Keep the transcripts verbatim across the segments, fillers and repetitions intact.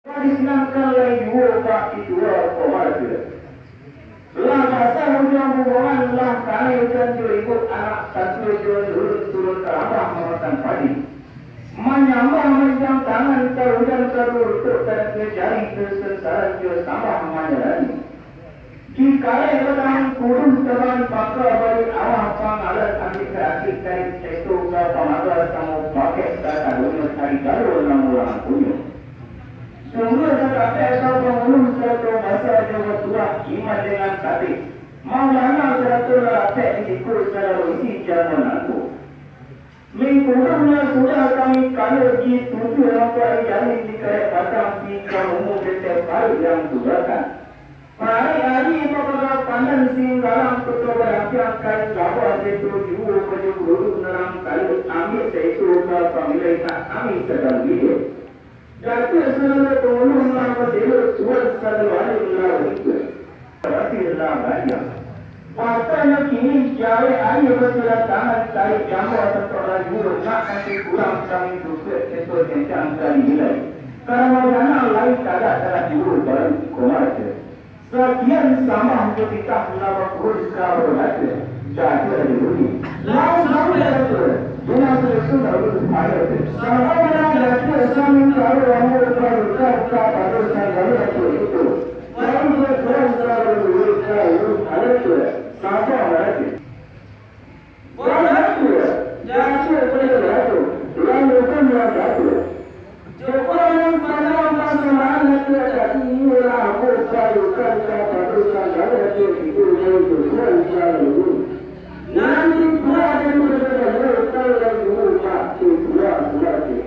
Disinangkan lai juo bak pituo ko marga. Lah basah ujuang bubuangan, lah kanai ujan jo ibu anak, tantu jo turun turun ka lambah mamakan padi. Manyambah manjang tangan, ka ujan ka rurutuk, tantu jari tu sansaran jo sambah manjalani. Dikarek batang kuruih taban baka bari awah pangalan, ambek ka akik kain seto ka pamaga samo pakek ka sadonyo tari galo nan urang punyo. Sungguah satapek ka pangulu sarato basa jo batuah iman dengan katik. Maulana sarato lalapek di siku sagalo isi jamuan angku. Mingkuduang lah sudah kami kaluah di tujuah lampak di jalin di karek batang si kamumu teteh paruik yang tugakan. Parik ari bapaga pandan singgalang, koto badampiang kain gabah seto juo baju kuruduk narang kaluah, ambiak saitu ka pamilai nak kami sadang bilik. Datuak sagalo pangulu lah baselo, tuan sagalo alim lah baikua. Basih lah baliak. Patanyo kini, jawek aia basilah tangan, tarik jamba santok lah juo, nak masih kurang kami dukuak, seto jencang ka dibilai. Karano janang lai tagak tanah juo baru ko maraja. Sakian sambah jo titah nan bakurun ka babaca. Datuak di bumi. Lalu sampai datuak. Bina sudah tu lalu supaya tu. Salah bina datuak samin karo ambo baruka kapado sagalo datuak itu. Lalu dia terang ka baruka ka babaca. Sambah datuak. Baratua, Datuak Paliang Datuak, lalu pun Datuak. Jokowi nan panjang pasamaan nan tiok tadi, iyolah ambo barukan kapado sagalo datuak itu dari Jokowi sagalo ini. Nan dibuek dari berbeda-beda utang dan guru bak dibuek-buek.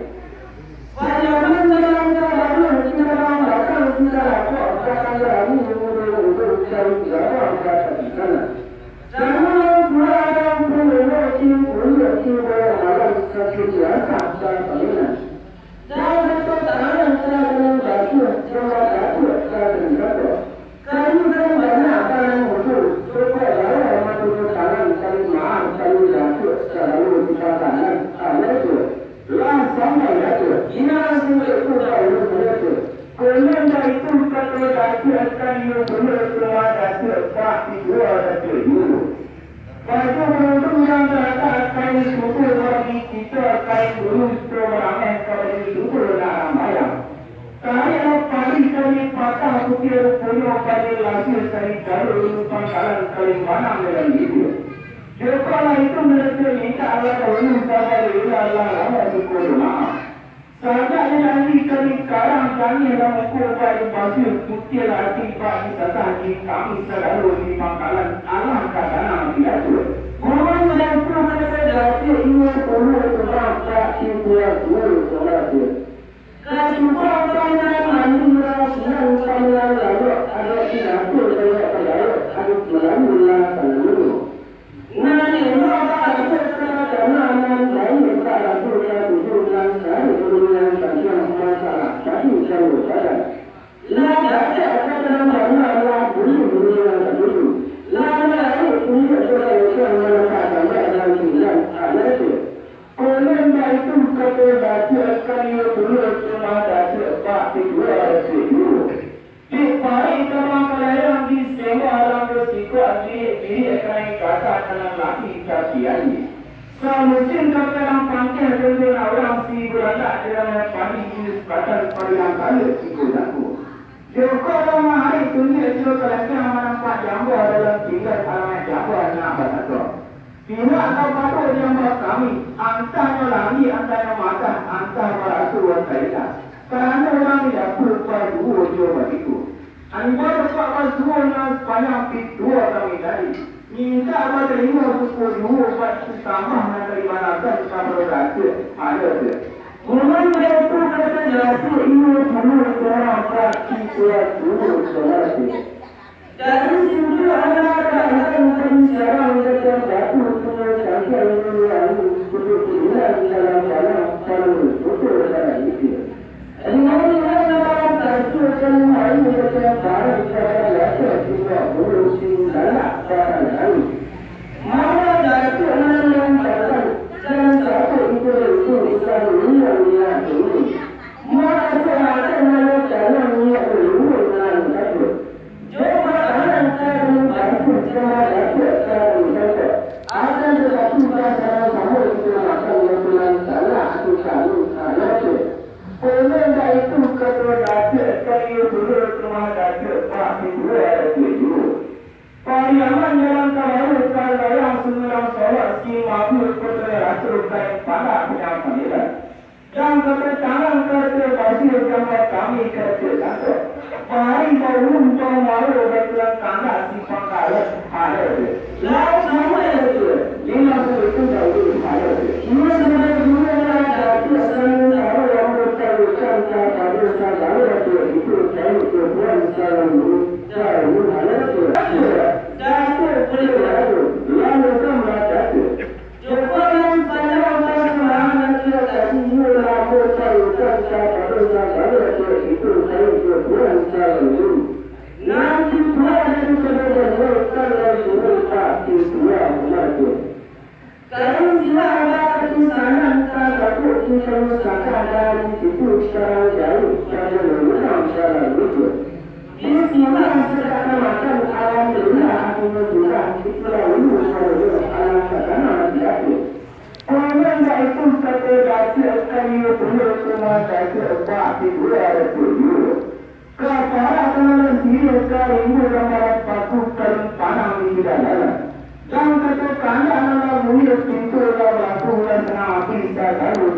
Panjaman dalam kabaruah kita dalam batang kita lapok, batang rami mudo-mudo dari gabah batang di sana. Jangan pulang pulang di kuliah di malam-malam sakit biasa dan paminan. Dan betul tangan telah kami basuh, jawab basuh, dan berkata, kami kan banyak barang musuh, cukup bawa matuju tangan, kami maaf, kami basuh, selalu di tangan, amal tu. Lah sampai Datuak, inang singkek tu ka ulun Datuak. Konon baitu kato Datuak, kan iyo pulo rumah Datuak, bak dijual Datuak juo. Baju baruntung nan talatak kain suku, bagi kito kain bulu, suto marameh ka baju suku nan rambayang. Tarik lah padi kami patah putiah, ruponyo padi labiah dari jalur pangkalan kalimbanang dalam hiduik. Jokolah itu mereka minta Allah dahulu sabar, ilah lah lama syukur maaf. Sajak janji kami karang, tangih lah muko bak dipasir, putiah lah ati bak disasah, di kami sagalo di pangkalan, alah ka tanang di Datuak. Buruan Datuak kata Datuak, inyo pulo rumah bak di tuan guru Datuak. Kacukupan nan mandi rasian pamian lalok, adat di dapur banyak pagawai, adat Melayu lah salalu. Nan elok baraso ka tanah, nan baik baraso ka bumi, nan sarik dunia sakian masalah, tapi kalau badan. Lah dapek ka dalam bana, lah bumi dunia ka bumi. Lah melalui kuliah segala macam, mana tak banyak dan tinggal, anak tu. Konon baitu kato Datuak, kan iyo pulo rumah Datuak, bak dijual Datuak juo. Dek parik tabang ka layang, disewa alam basiko, bilik-bilik kanai kasa, tanah laki tapi aia. Samusim ka padang pangkeh, contoh nak urang si Bulanak, di dalam padi jenis batang padang kalut siko jago. Joko urang maharik tunjuak siko ka layang, manampak jamba dalam tinggal, alamat jamba nak batato. Pihak kapado jamba kami, antah nyo langik, antah nyo matah, antah baraso antah indak. Karano urang di dapur baduo jo batigo. Ambo dapat basuo nan sapanjang pituo kami tadi. Mintak batarimo syukur juo, bak itu tambah nan ka dibalakan kapado Datuak, ado tu. Bulan baitu kato Datuak, inyo pulo surang bak itu juo saudara tu. Dari situ anak-anak dari Sarang datang batu, punya cangkang minyak angin, duduk di dalam dalam dalam, dalam tutup dalam itu. Dengan dalam kasur dan main, datang barang pada laki, juga burung sing galak barang lain. Maka Datuak menanam batang, dan satu itu itu ikan minyak minyak ini. Maka semata mana Pandak punya panggilan. Jang kata tangan kata basih, jang kami kata santo. Bahari baulun pamalu batulang kandak si pangkalan ada tu. Laut sama ada tu. Lima puluh itu jauh ada tu. Ia sebagai guru yang ada tu akan tahu yang bertarusan kepada saudara tu itu tahu tu bukan salah guru. Tahu ada tu. Datuk boleh berlaku. Lalu sama ada tu. Jokowi panjang pasangan nanti akan iyo lamo carikan kapado sagalo cewek itu, cari jodohan salam dulu. Nanti pula dari kemudian lautan dan sungai tak tua umatnya. Kalau tidak ada ketusanan, tak takut kita usahakan dari situ sekarang jauh pada mengenal salam itu. Bismillah, segala macam, alhamdulillah, akhirnya sudah, itulah dulu, alam sakana, hati-hati. Konon baitu kato Datuak Kayu Bulu, cuma Datuak Bak di dua Datuak Yu. Kapala tangan sihir, karimbu gambaran paku, kalun panang di tidak dalam. Jang kato kandak nan lah mulia, pintu lah balaku, lah sanang api, sagalu